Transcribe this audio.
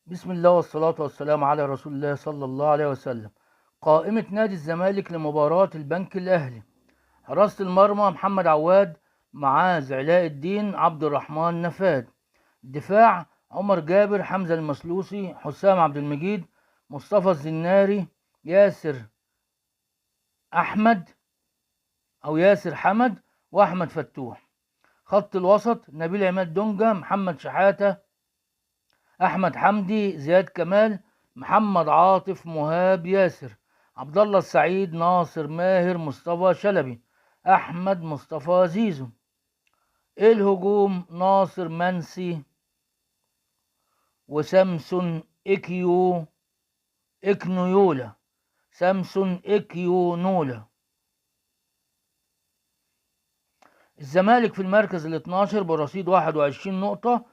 بسم الله والصلاة والسلام على رسول الله صلى الله عليه وسلم. قائمة نادي الزمالك لمباراة البنك الأهلي: حراسة المرمى محمد عواد، معاذ علاء الدين، عبد الرحمن نفاد. دفاع عمر جابر، حمزة المسلوسي، حسام عبد المجيد، مصطفى الزناري، ياسر أحمد أو ياسر حمد، وأحمد فتوح. خط الوسط نبيل عماد دونجا، محمد شحاتة، أحمد حمدي، زياد كمال، محمد عاطف، مهاب ياسر، عبد الله السعيد، ناصر ماهر، مصطفى شلبي، أحمد مصطفى زيزو. الهجوم ناصر منسي وسامسون إكنيولا، سامسون إكيونولا. الزمالك في المركز ال 12 برصيد 21 نقطة،